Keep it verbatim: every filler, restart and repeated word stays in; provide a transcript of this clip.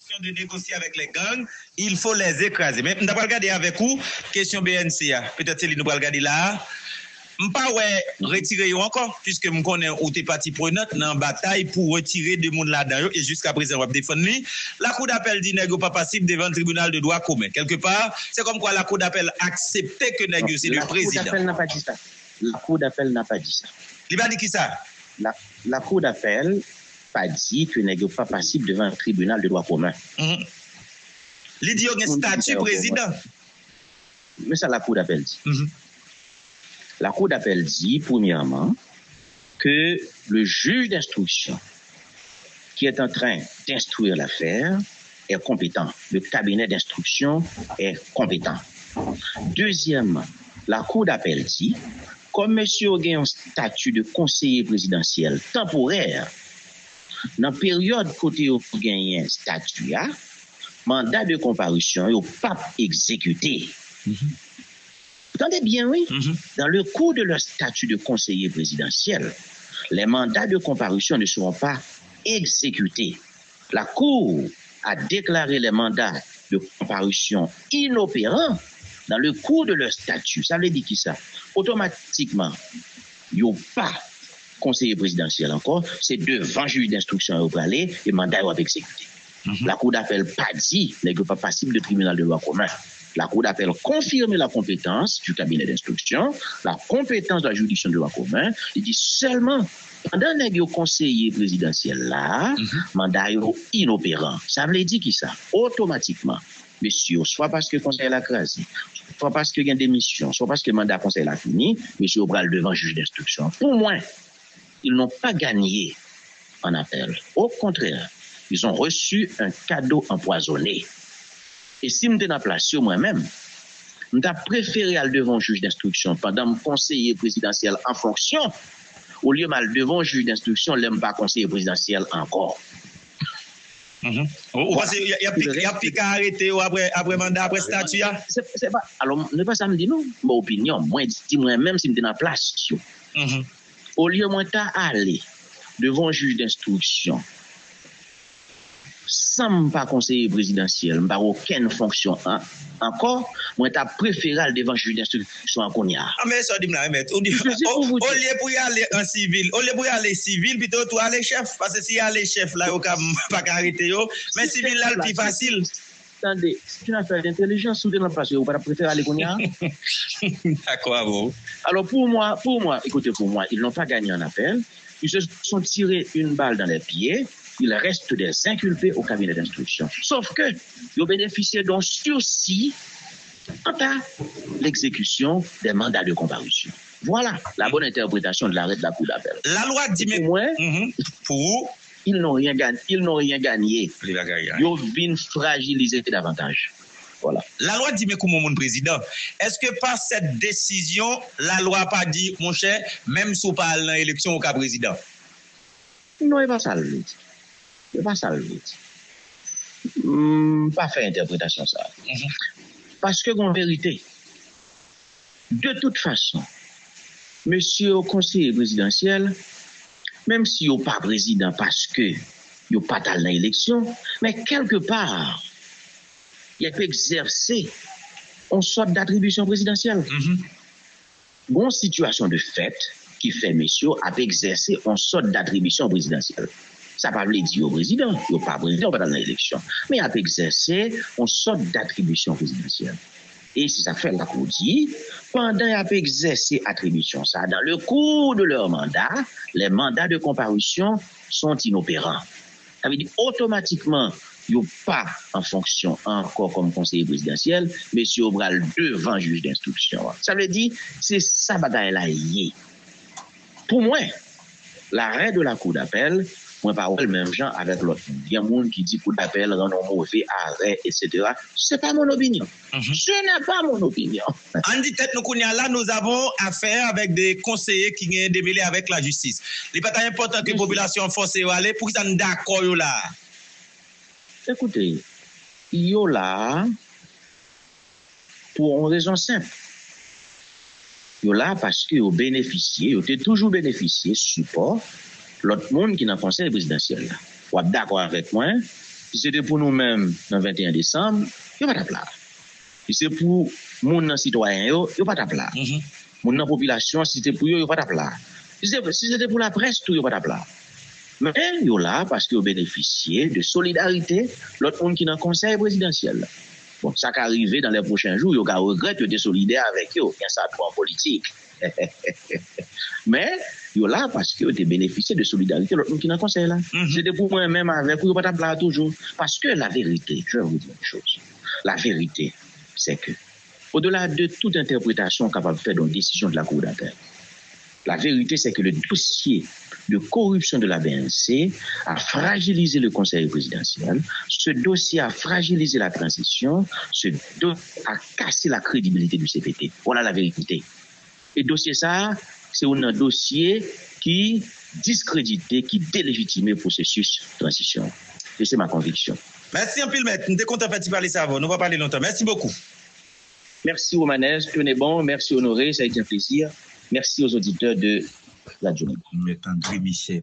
Question de négocier avec les gangs, il faut les écraser. Men m ta pral gade avèk ou kesyon B N C a. Petèt se li nou pral gade la a. M pa wè retire yo ankò, piske m konnen ou te pati prenant nan batay pou retire de moun ladan yo, e jiska prezan w ap defann li. Lakou dapèl di nèg yo pa pasib devan tribinal de dwa komen. Kèlkepa, se kòmkwa lakou dapèl aksepte ke nèg yo se de prezidan. La Cour d'appel n'a pas dit ça. La Cour d'appel n'a pas dit ça. Li pa di ki sa? La, la Cour d'appel pa di ke nèg yo pa pasib devan tribinal de dwa komen. Li di yo gen stati prezidan. Men sa la Cour d'appel di. La Cour d'appel di, premièrement, que le juge d'instruction qui est en train d'instruire l'affaire est compétent. Le cabinet d'instruction est compétent. Deuxièmement, la Cour d'appel di, kòm mesye yo gen yon stati de konseye prezidansyèl tanporè, nan peryòd kote yo genyen stati a, manda de konparisyon yo p ap egzekite. Tendez bien, oui. Dans le cours de leur statut de conseiller présidentiel, les mandats de comparution ne seront pas exécutés. La Cour a déclaré les mandats de comparution inopérants dans le cours de leur statut. Sa vle di ki sa? Otomatikman, yo pa konseye prezidansyèl ankò, se devan jij denstriksyon yo prale e manda yo ap egzekite. Lakou dapèl pa di nèg yo pa pasib de tribinal de lwa komen. Lakou dapèl konfime la konpetans du cabinet d'instruction, la compétence de la juridiction de lwa komen. Li di sèlman pandan nèg yo konseye prezidansyèl la, manda yo inoperan. Sa vle di ki sa? Otomatikman, mesye yo, swa paske konsèy la kraze, swa paske gen demisyon, swa paske manda konsèy la fini, mesye yo pral devan jij denstriksyon. Pou mwen, ils n'ont pas gagné en appel. Au contraire, ils ont reçu un cadeau empoisonné. E si m te nan plas yo mwen menm, m ta prefere al devan yon jij denstriksyon pandan m konseye prezidansyèl an fonksyon, olye m al devan yon jij denstriksyon lè m pa konseye prezidansyèl ankò. Ou panse y ap pika arete yo apre manda, apre stati a? Se pa, alò, se pa sa m di non. M ba w opinyon. Mwen di mwen menm si m te nan plas yo. Olye mwen ta ale devan yon jij denstriksyon san m pa konseye prezidansyèl, m pa gen okenn fonksyon ankò, mwen ta prefere al devan jij denstriksyon an kounye a. A, men sa w di m la, mèt. Ou di, olye pou y ale an sivil, olye pou y ale sivil, pito yo tou ale chèf. Paske si y ale chèf la, yo ka pa ka arete yo. Men sivil la, l pi fasil. Tande, c'est une affaire d'intelligence. Si w te nan plas yo, ou pa t ap prefere ale kounye a? Dakò avè w. Alors, pour moi, pour moi, écoutez, pour moi, ils n'ont pas gagné en appel. Ils se sont tiré une balle dans les pieds. Il reste des inculpés au cabinet d'instruction. Sauf que ils ont bénéficié d'un sursis quant à l'exécution des mandats de comparution. Voilà la bonne interprétation de l'arrêt de la Cour d'appel. Lalwa di, men pou mwen, pou ou, ils n'ont rien gagné. Ils n'ont rien gagné. Li pa ka gagné. Yo vin frajilize davantaj. Voilà. Lalwa di men kouman moun prezidan. Èske pa sèt desizyon, lalwa pa di, monchè, menm si w pa al nan eleksyon, ou ka prezidan? Non, e pa sa l vle di. E pa sa l vle di. M pa fè entèpretasyon sa. Paske gen yon verite. De tout fason, mesye yo konseye prezidansyèl, menm si yo pa prezidan paske yo pa t al nan eleksyon, men kèlkepa, y ap egzèse yon sòt datribisyon prezidansyèl. Gen yon sitiyasyon de fèt ki fè mesye yo ap egzèse yon sòt datribisyon prezidansyèl. Sa pa vle di yo prezidan, yo pa prezidan, yo pa t al nan eleksyon. Men y ap egzèse yon sòt datribisyon prezidansyèl. E se sa k fè lakou di, pandan y ap egzèse atribisyon sa, dans le cours de leur mandat, les mandats de comparution sont inopérants. Sa vle di otomatikman, yo pa an fonksyon ankò kòm konseye prezidansyèl, mesye yo pral devan jij denstriksyon an. Sa vle di, se sa bagay la ye. Pou mwen, l'arrêt de la Cour d'appel, mwen pa wè l menm jan avèk lòt moun. Gen moun ki di Cour d'appel rann yon move arè, etsetera. Se pa mon opinyon. Ce n'est pas mon opinion. Ann di tèt nou kounye a la, nous avons affaire avec des conseillers ki genyen demele avèk lajistis. Li pa ta enpòtan ke popilasyon an fòse yo ale, poukisa n dakò yo la a? Ekoute, yo la a pou yon rezon senp. Yo la paske yo benefisye, yo te toujou benefisye sipò lòt moun ki nan konsèy prezidansyèl la. W ap dakò avèk mwen, Si se te pou nou menm nan venteyen desanm, yo pa t ap la. Si se pou moun nan sitwayen yo, yo pa t ap la. Moun nan popilasyon, si se te pou yo, yo pa t ap la. Si se, si se te pou laprès tou, yo pa t ap la. Men yo la paske yo benefisye de solidarite lòt moun ki nan konsèy prezidansyèl la. Bon, sa ka rive dans les prochains jours, yo ka regrèt yo te solidè avèk yo. Gen sa tou an politik. Men yo la paske yo te benefisye de solidarite lòt moun ki nan konsèy la. Si se te pou mwen menm avèk ou, yo pa t ap la toujou. Parce que la vérité, je vais vous dire une chose. La vérité, c'est que, au-delà de toute interprétation capable de faire d'une décision de la Cour d'appel, la vérité, c'est que le dossier de corruption de la B N C a fragilisé le Conseil présidentiel. Ce dossier a fragilisé la transition. Ce dossier a cassé la crédibilité du C P T. Voilà la vérité. E dosye sa a, se youn nan dosye ki diskredite, ki delejitime pwosesis tranzisyon. E se ma conviction. Mèsi anpil, mèt. M te kontan fè ti pale sa avè w. Nou pa pale lontan. Mèsi bokou. Merci Romanès, tenez bon, merci Honoré, ça a été un plaisir. Merci aux auditeurs de Radio Libre. Mèt André Michel.